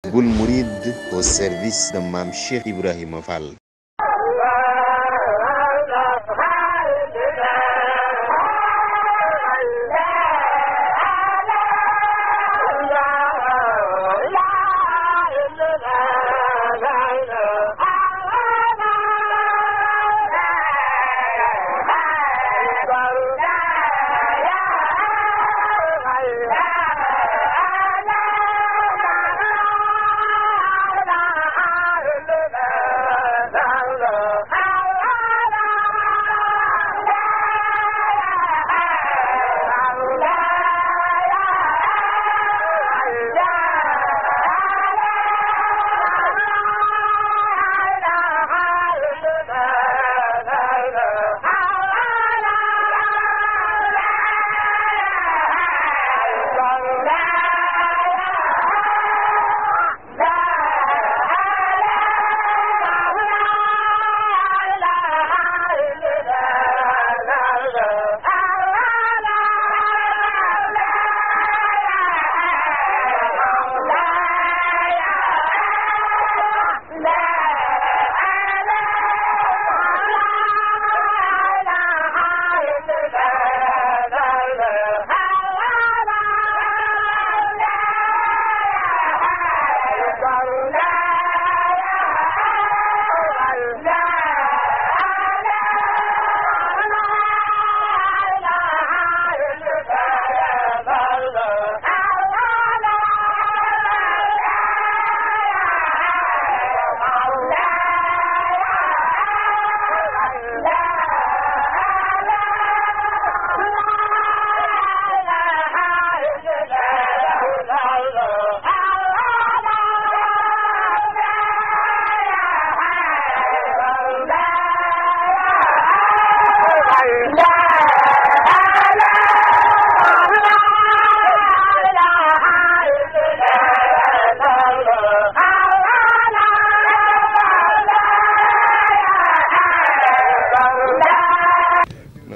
Boul Mouride au service de Mame Cheikh Ibrahima Fall.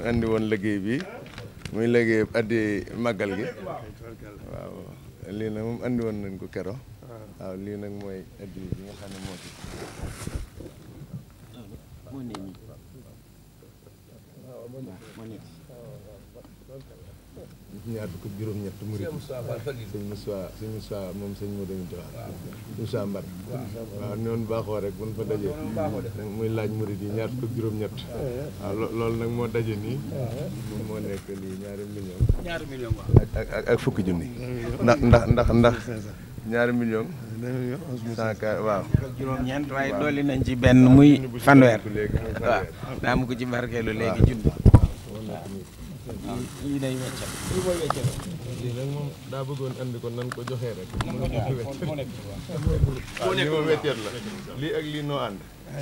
andi woon liggéey bi muy liggéey addi màggal gi waaw lii nag moom andi woon nañ ko kero waaw lii nag mooy addi bi nga xam ne moo ci ñaar ko juróom-ñett murid sëñ Moussa moom sëñ Modou Moussa Mbar waaw noonu baaxoo rek buñ fa dajee muy laaj murid yi ñaar ko juróom-ñett waaw loolu nag moo daje nii moom moo nekk lii ñaari million ak fukki junni ndax ñaari million 100 waaw juróom-ñeent waaye dolli nañ ci benn muy fanweer waaw daa mu ko ci barkeelu léegi junni lii day weccal lii mooy weccal lii nag moom daa bëggoon andi ko nan ko joxee rek moo nekk moom weccal la lii ak lii noo ànd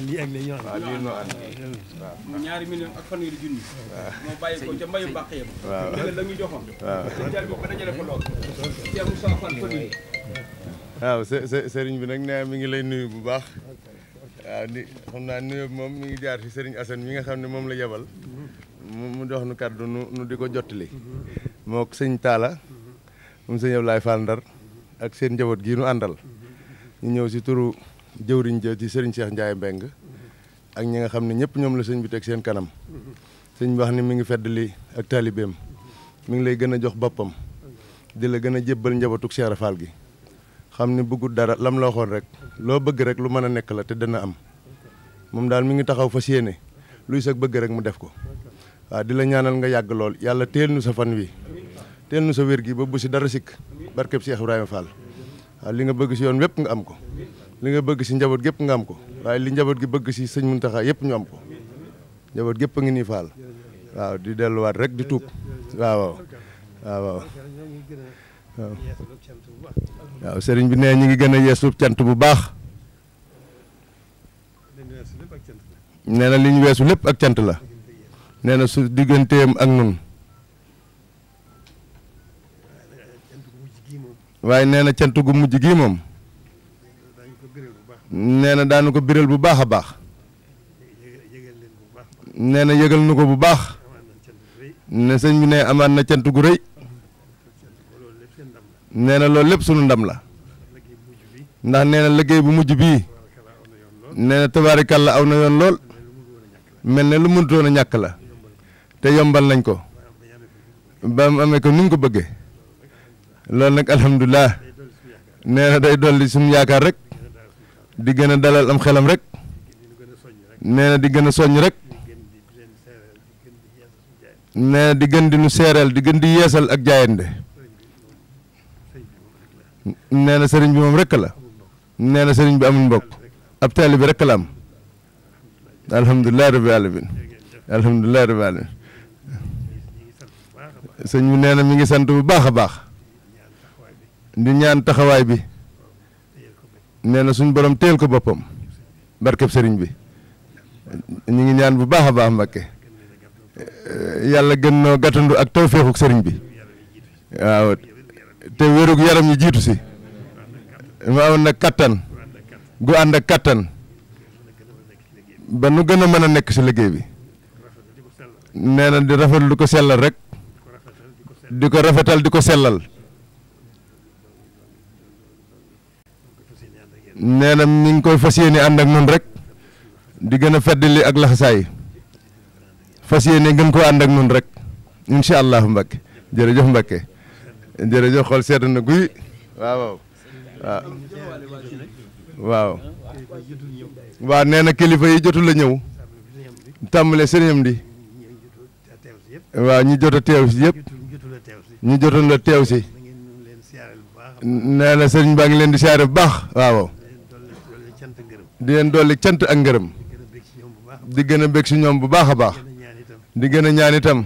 lii ak lii ñoo ànd waaw lii noo ànd waaw ñaari million ak fanweeri junni moo bàyyi ko ca mbayu bàq yam waaw dëgg la ñu joxoon waaw jal bi ba dajale ko lool Cheikh Moussa Fall fanweeri waaw sëriñ bi nag nee mi ngi lay nuyu bu baax waaw di xam naa nuyu moom mi ngi jaar ci sëriñ Assane mi nga xam ne moom la yebal mu jox nu kàddu nu di ko jottali moo sëñ Talla moom sëñ Ablaye Fall Ndar ak seen njaboot gii nu àndal ñu ñëw si turu jëwriñ jë ci sëriñ Cheikh Ndiaye Mbeng ak ñi nga xam ne ñëpp ñoom la sëñ bi teg seen kanam sëñ bi wax ni mi ngi feddali ak taalibeem mi ngi lay gën a jox boppam di la gën a jébbal njabootuk Cheikh Fall gi xam ni bëggut dara lam la waxoon rek loo bëgg rek lu mën a nekk la te dana am moom daal mi ngi taxaw fas yéene luy sa bëgg rek mu def ko waaw di la ñaanal nga yàgg lool yàlla teel nu sa fan wi teel nu sa wér gi ba bu si dara sikk barkeb Cheikh Ibrahima Fall waaw li nga bëgg si yoon wépp nga am ko li nga bëgg si njaboot gépp nga am ko waaye li njaboot gi bëgg si sëñ Muntaxa yëpp ñu am ko njaboot gépp a ngi nii Fall waaw di delluwaat rek di tuub waaw sëriñ bi nee ñu ngi gën a yeesu cant bu baax nee na li ñu weesu lépp ak cant la nee na su digganteem ak nun waaye nee na cant gu mujj gii moom nee na daanu ko biral bu baax a baax nee na yëgal nu ko bu baax ne sëñ bi ne amaat na cant gu rëy nee na loolu lépp sunu ndam la ndax nee na liggéey bu mujj bii nee na tabaarikàlla aw na yoon lool mel ne lu mënutoon a ñàkk la te yombal nañ ko ba mu amee ko ni mu ko bëggee loolu nag alhamdulilah nee na day dolli suñu yaakaar rek di gën a dalal am xelam rek nee na di gën a soññ rek nee na di gën di nu seereel di gën di yeesal ak jaayande nee na sëriñ bi moom rek la nee na sëriñ bi amul mbokk ab taalibe bi rek la am alhamdulilah rabbil alamin alhamdulilah rabbil alamin sëñ bi nee na mi ngi sant bu baax a baax di ñaan taxawaay bi nee na suñ borom teel ko boppam barkeb sëriñ bi ñu ngi ñaan bu baax a baax Mbàkke yàlla gën noo gàttandu ak tawféexuk sëriñ bi waaw te wérug yaram ñi jiitu si ma amoon nag kattan gu ànd ak kattan ba nu gën a mën a nekk si liggéey bi nee na di rafetlu di ko sellal rek di ko rafetal di ko sellal nee na mi ngi koy fas yéene ànd ak nun rek di gën a feddali ak laxasaay fas yéene gën koo ànd ak nun rek incha allahu Mbàkke jërëjëf Mbàkke jërëjëf xool seet na guy waaw waaw waaw waaw nee na kilifa yi jotul la ñëw tàmbale sëriñam di waaw ñi jot a teew si yëpp ñi jotoon la teew si nee na sëriñ baa ngi leen di siyaare bu baax waaw di leen dolli cant ak ngërëm di gën a bég si ñoom bu baax a baax di gën a ñaan itam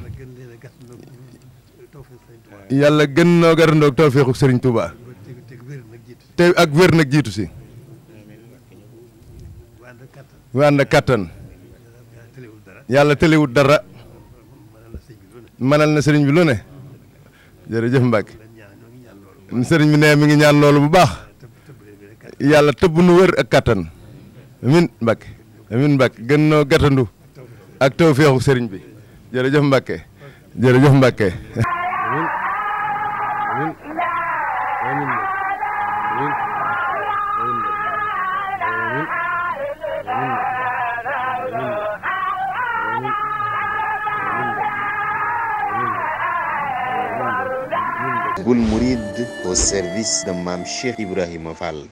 yàlla gën noo garandoog tawfeexu sëriñ Touba te ak wér nag jiitu si wa ànd ak kattan yàlla tëliwut dara mënal na sëriñ bi lu ne jërëjëf Mbacke sëriñ bi ne mi ngi ñaan loolu bu baax yàlla tëbb nu wér ak kattan amin Mbacke amin Mbacke gën noo gàttandu ak tawfeexu sëriñ bi jërëjëf Mbacke jërëjëf Mbacke Boul Mouride au service de Mame Cheikh Ibrahima Fall.